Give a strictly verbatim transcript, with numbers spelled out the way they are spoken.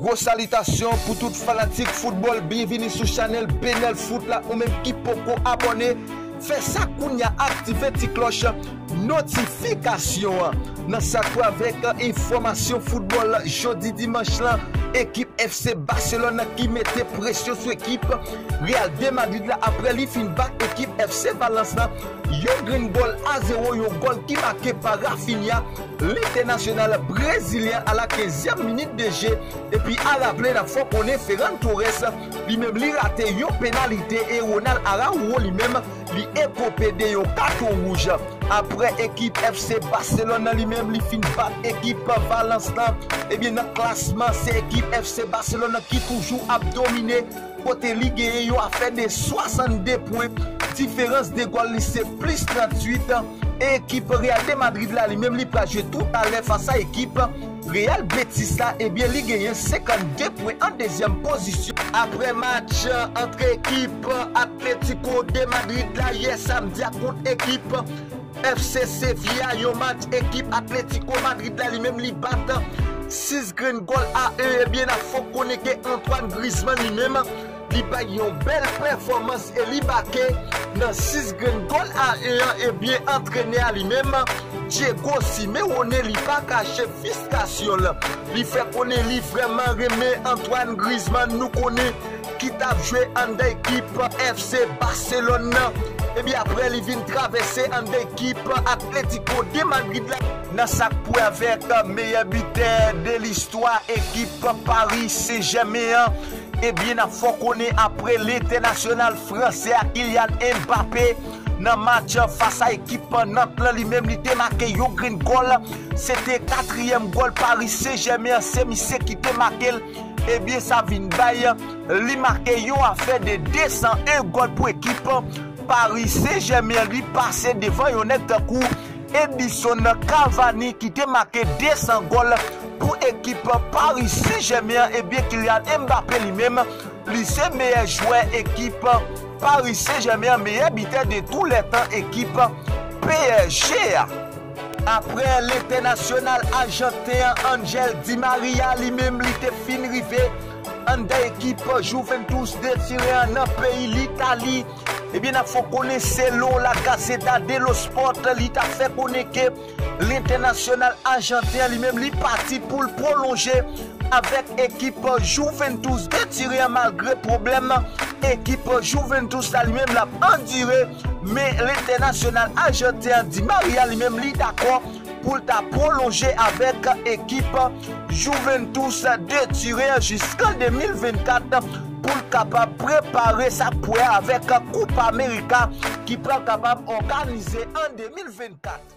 Gwo salitasyon pou tout fanatik foutbòl, byenvini sou chanèl Benel Foot la, ou menm ki poko abòne, fè sa kounya, aktive ti klòch notifikasyon an. Nan sa k wè avèk enfòmasyon foutbòl jodi dimanch lan, ekip F C Barcelone ki mete presyon sou ekip Real de Madrid la apre li fin bat ekip F C Valence lan yon grenn gòl a zewo, yon gòl ki make pa Raphinha, lentènasyonal brezilyen, a la kenzyèm minit de jeu. Epi a raple, n ap fè w konnen Ferran Torres, li menm, li rate yon penalite e Ronald Araujo, li menm, li ekope de yon katon wouj. Apre ekip F C Barcelone nan, li menm, li fin bat ekip Valence lan, ebyen, nan klasman, se ekip F C Barcelone nan ki toujou ap domine, kote li genyen yon afè de swasannde pwen. Diferans de gòl li se plis tranntuit. E ekip Real de Madrid la, li menm, li pral jwe toutalè fas a ekip Real Betis la, ebyen, li genyen senkannde pwen an dezyèm pozisyon. Apre match ant ekip Atlético de Madrid la yè samdi a kont ekip F C Sevilla, yon match ekip Atlético Madrid la, li menm, li bat sis grenn gòl a en. Ebyen, n ap fè w konnen ke Antoine Griezmann, li menm, li bay yon bèl pèfòmans e li make nan sis grenn gòl a en an. Ebyen, antrenè a li menm, Diego Simeone, li pa kache fristrasyon l. Li fè konnen li vrèman renmen Antoine Griezmann, nou konnen, ki t ap jwe anndan ekip F C Barcelone nan. Ebyen, apre li vin travèse anndan ekip Atlético de Madrid la. Nan sa k pou wè avèk meyè bitè de listwa ekip Paris Saint-Germain an, ebyen, n ap fè w konnen, apre lentènasyonal fransè a Kylian Mbappé, nan match fas a ekip Nantes lan, li menm, li te make yon grenn gòl. Se te katriyèm gòl Paris Saint-Germain an, se misye ki te make l. Ebyen, sa vin bay li make yon afè de de san en gòl pou ekip Paris Saint-Germain an. Li pase devan yon nèg tankou Edinson Cavani ki te make de san gòl pou ekip Paris Saint-Germain an. Ebyen, Kylian Mbappé, li menm, li se meyè jwè ekip Paris Saint-Germain an, meyè bitè de tou lè tan ekip P S G a. Apre lentènasyonal ajanten an, Angel Di Maria, li menm, li te fin rive anndan ekip Juventus de Turin an nan peyi Litali. Ebyen, n ap fè w konnen, selon La Gazzetta dello Sport, li ta fè konnen ke lentènasyonal ajanten an, li menm, li pati pou l pwolonje avèk ekip Juventus de Turin an, malgre pwoblèm ekip Juventus la, li menm, l ap andire. Men lentènasyonal ajanten an, Di Maria, li menm, li dakò pou l ta pwolonje avèk ekip Juventus de Turin an jiskan de mil vennkat, pou l kapab prepare sa k pou wè avèk Koup Amerika ki pral kapab òganize an de mil vennkat.